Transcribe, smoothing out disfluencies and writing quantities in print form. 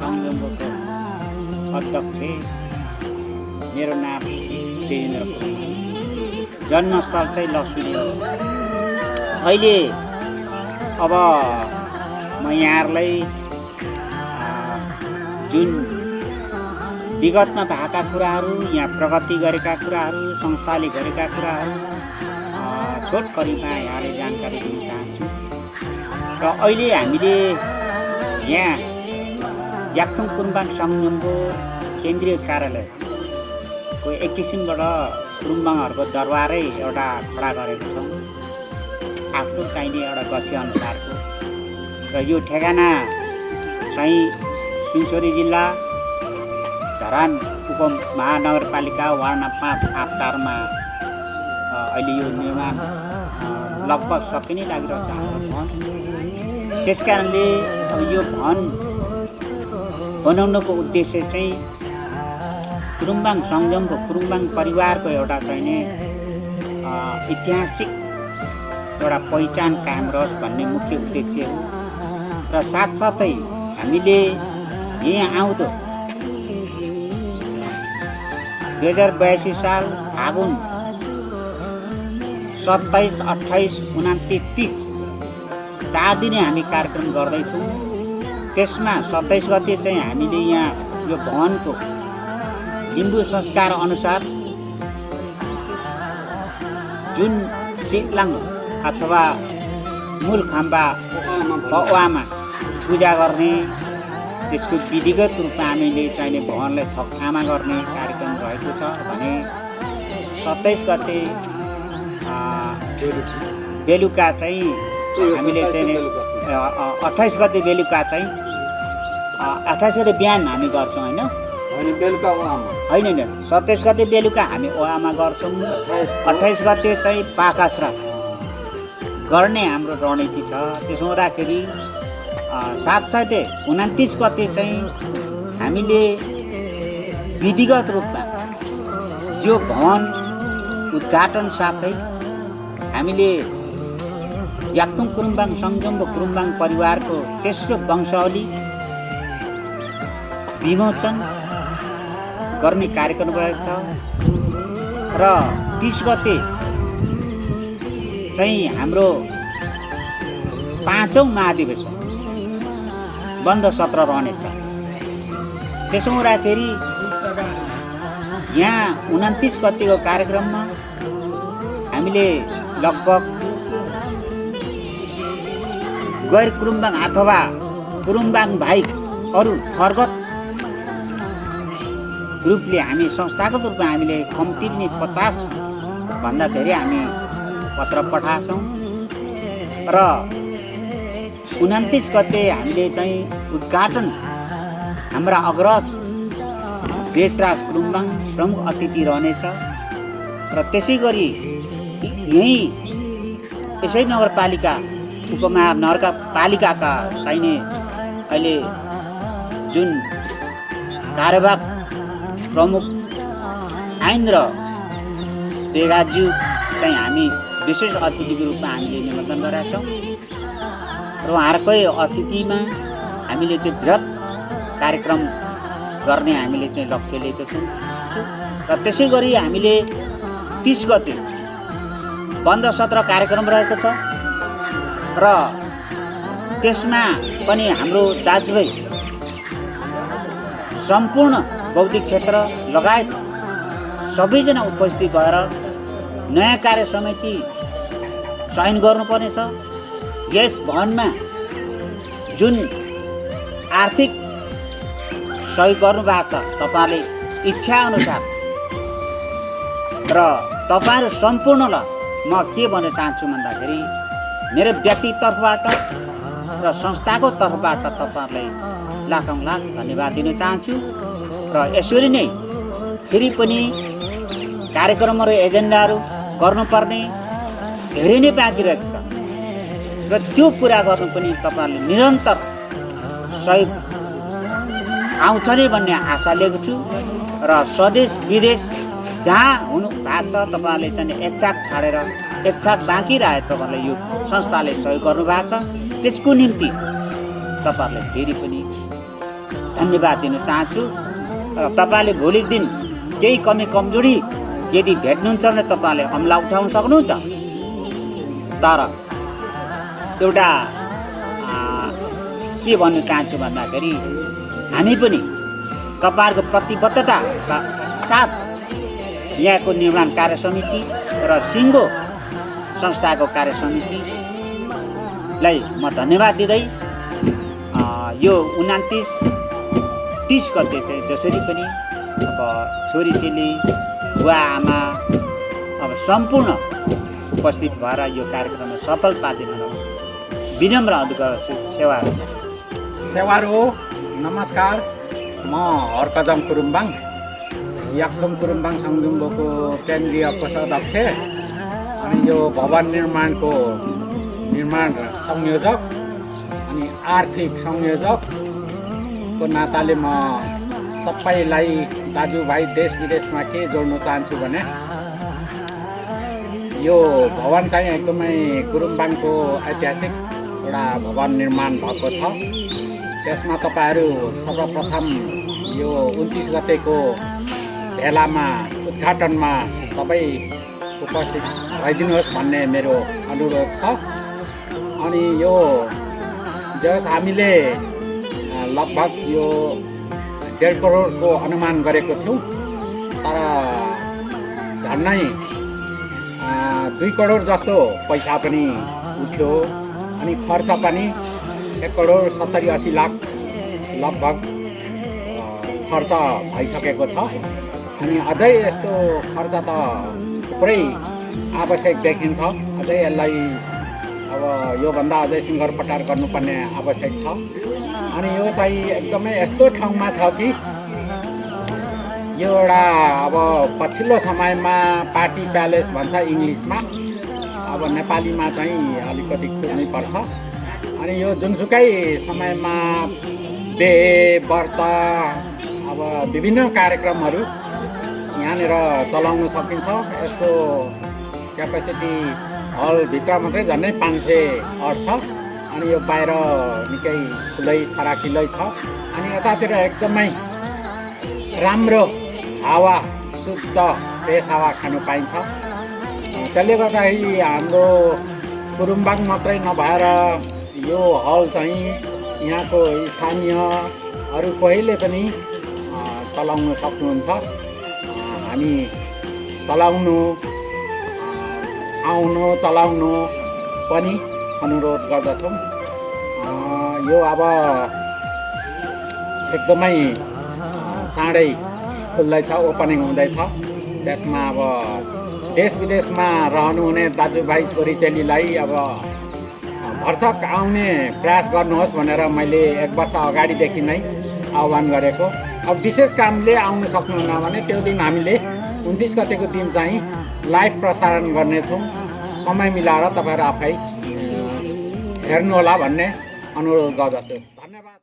संयमको अध्यक्ष मेरो नाम देवेन्द्र कुमार, जन्मस्थल चाहिँ लक्ष्मी हो। अहिले अब म यहाँहरूलाई जुन विगतमा भएका कुराहरू, यहाँ प्रगति गरेका कुराहरू, संस्थाले गरेका कुराहरू छोटकरीमा यहाँले जानकारी दिन चाहन्छु। र अहिले हामीले यहाँ याक्थुङ कुरुम्बाङ संयमको केन्द्रीय कार्यालयको एक किसिमबाट कुरुम्बाङहरूको दरबारै एउटा खडा गरेको छौँ, आफ्नो चाहिने एउटा गछि अनुसारको। र यो ठेगाना चाहिँ सुनसरी जिल्ला धरान उपमहानगरपालिका वार्ड नम्बर 5 आठटारमा अहिले यो निर्माण लगभग सकिनै लागिरहेछ हाम्रो भवन। त्यस कारणले अब यो भवन बनाउनको उद्देश्य चाहिँ कुरुम्बाङ संयमको, कुरुम्बाङ परिवारको एउटा चाहिने ऐतिहासिक एउटा पहिचान कायम रहोस् भन्ने मुख्य उद्देश्य हो। र साथसाथै हामीले यहाँ आउँदो 2082 साल फागुन 27, 28, 29, 30 4 दिने हामी कार्यक्रम गर्दैछौँ। त्यसमा 27 गते चाहिँ हामीले यहाँ यो भवनको लिम्बू संस्कार अनुसार जुन सिलाङ अथवा मूल खम्बा ओवामा पूजा गर्ने, त्यसको विधिगत रूपमा हामीले चाहिने भवनलाई थपथामा गर्ने कार्यक्रम रहेको छ भने 27 गते बेलुका चाहिँ हामीले चाहिँ 28 गते बेलुका चाहिँ 28 गते बिहान हामी गर्छौँ होइन, बेलुका ओआमा होइन 27 गते बेलुका हामी ओआमा गर्छौँ। 28 गते चाहिँ पाकाश्राप गर्ने हाम्रो रणनीति छ। त्यसो हुँदाखेरि साथसाथै 29 गते चाहिँ हामीले विधिगत रूपमा यो भवन उद्घाटन साथै हामीले याक्थुङ कुरुम्बाङ संयमको कुरुम्बाङ परिवारको तेस्रो वंशावली विमोचन गर्ने कार्यक्रम रहेको छ। र 30 गते चाहिँ हाम्रो 5औं महाधिवेशन बन्द सत्र रहनेछ। त्यसो हुँदाखेरि यहाँ 29 गतिको कार्यक्रममा हामीले लगभग गैर कुरुम्बाङ अथवा कुरुम्बाङ बाहेक अरू थरगत रूपले हामी संस्थागत रूपमा हामीले कम्तीले 50 भन्दा धेरै हामी पत्र पठाएछौँ। र 29 गते हामीले चाहिँ उद्घाटन हाम्रा अग्रज देशराज कुरुम्बाङ प्रमुख अतिथि रहनेछ। र त्यसै गरी यही यसै नगरपालिका उपमहानगरपालिकाका चाहिने अहिले जुन कार्यवाहक प्रमुख आइन्द्र बेगाज्यू चाहिँ हामी विशेष अतिथिको रूपमा हामीले निमन्त्रण गरेका छौँ। र उहाँहरूकै अतिथिमा हामीले चाहिँ बृहत कार्यक्रम गर्ने हामीले चाहिँ लक्ष्य लिएको छौँ। र त्यसै गरी हामीले 30 गते बन्द सत्र कार्यक्रम रहेको छ। र त्यसमा पनि हाम्रो दाजुभाइ सम्पूर्ण बौद्धिक क्षेत्र लगायत सबैजना उपस्थित भएर नयाँ कार्य समिति चयन गर्नुपर्नेछ। यस भवनमा जुन आर्थिक सहयोग गर्नुभएको छ तपाईँहरूले इच्छा अनुसार, र तपाईँहरू सम्पूर्णलाई म के भन्न चाहन्छु भन्दाखेरि मेरो व्यक्तिगत तर्फबाट र संस्थाको तर्फबाट तपाईँहरूलाई लाखौँ लाख धन्यवाद दिन चाहन्छु। र यसरी नै फेरि पनि कार्यक्रमहरू एजेन्डाहरू गर्नुपर्ने धेरै नै बाँकी रहेको छ। र त्यो पुरा गर्नु पनि तपाईँहरूले निरन्तर सहयोग आउँछ नै भन्ने आशा लिएको छु। र स्वदेश विदेश जहाँ हुनु भएको छ तपाईँहरूले चाहिँ एक छाक छाडेर एक छाक बाँकी रहे तपाईँहरूले यो संस्थाले सहयोग गर्नुभएको छ। त्यसको निम्ति तपाईँहरूलाई फेरि पनि धन्यवाद दिन चाहन्छु। र तपाईँले भोलिको दिन केही कमी कमजोरी यदि भेट्नुहुन्छ भने तपाईँले हमला उठाउन सक्नुहुन्छ। तर एउटा के भन्नु चाहन्छु भन्दाखेरि हामी पनि तपाईँहरूको प्रतिबद्धताका साथ यहाँको निर्माण कार्य समिति र सिङ्गो संस्थाको कार्य समितिलाई म धन्यवाद दिँदै यो 29-30 गते चाहिँ जसरी पनि अब छोरी चेली बुवा आमा अब सम्पूर्ण उपस्थित भएर यो कार्यक्रममा सफल पार्दिन विनम्र अनुरोध गर्छु। सेवारो नमस्कार, म हर्कजम कुरुम्बाङ, याक्थुम कुरुम्बाङ सङ्गजुम्बोको केन्द्रीय कोषाध्यक्ष अनि यो भवन निर्माण संयोजक अनि आर्थिक संयोजकको नाताले म सबैलाई दाजुभाइ देश विदेशमा के जोड्न चाहन्छु भने यो भवन चाहिँ एकदमै गुरुम्बाङको ऐतिहासिक एउटा भवन निर्माण भएको छ। त्यसमा तपाईँहरू सर्वप्रथम यो 29 गतेको भेलामा उद्घाटनमा सबै उपस्थित भइदिनुहोस् भन्ने मेरो अनुरोध छ। अनि यो जस हामीले लगभग यो 1.5 करोडको अनुमान गरेको थियौँ, तर झन्नै 2 करोड जस्तो पैसा पनि उठ्यो अनि खर्च पनि 1,70,80 लाख लगभग खर्च भइसकेको छ। अनि अझै यस्तो खर्च त पुरै आवश्यक देखिन्छ। अझै यसलाई अब योभन्दा अझै सिङ्गरपटार गर्नुपर्ने आवश्यक छ। अनि यो चाहिँ एकदमै यस्तो ठाउँमा छ कि यो एउटा अब पछिल्लो समयमा पार्टी प्यालेस भन्छ इङ्ग्लिसमा, अब नेपालीमा चाहिँ अलिकति खोज्नै पर्छ। अनि यो जुनसुकै समयमा बिहे व्रत अब विभिन्न कार्यक्रमहरू यहाँनिर चलाउन सकिन्छ। यसको क्यापेसिटी हलभित्र मात्रै झन्डै 500 अट्छ। अनि यो बाहिर निकै ठुलै फराकिलै छ। अनि यतातिर एकदमै राम्रो हावा, शुद्ध फ्रेस हावा खानु पाइन्छ। त्यसले गर्दाखेरि हाम्रो कुरुम्बाङ मात्रै नभएर यो हल चाहिँ यहाँको स्थानीय अरू कोहीले पनि चलाउन सक्नुहुन्छ। हामी चलाउनु पनि अनुरोध गर्दछौँ। यो अब एकदमै चाँडै खुल्दैछ, ओपनिङ हुँदैछ। त्यसमा अब देश विदेशमा रहनुहुने दाजुभाइ छोरी चेलीलाई अब भरसक आउने प्रयास गर्नुहोस् भनेर मैले 1 वर्ष अगाडिदेखि नै आह्वान गरेको। अब विशेष कामले आउन सक्नुहुन्न भने त्यो दिन हामीले 29 गतेको दिन चाहिँ लाइभ प्रसारण गर्नेछौँ। समय मिलाएर तपाईँहरू आफै हेर्नुहोला भन्ने अनुरोध गर्दछु। धन्यवाद।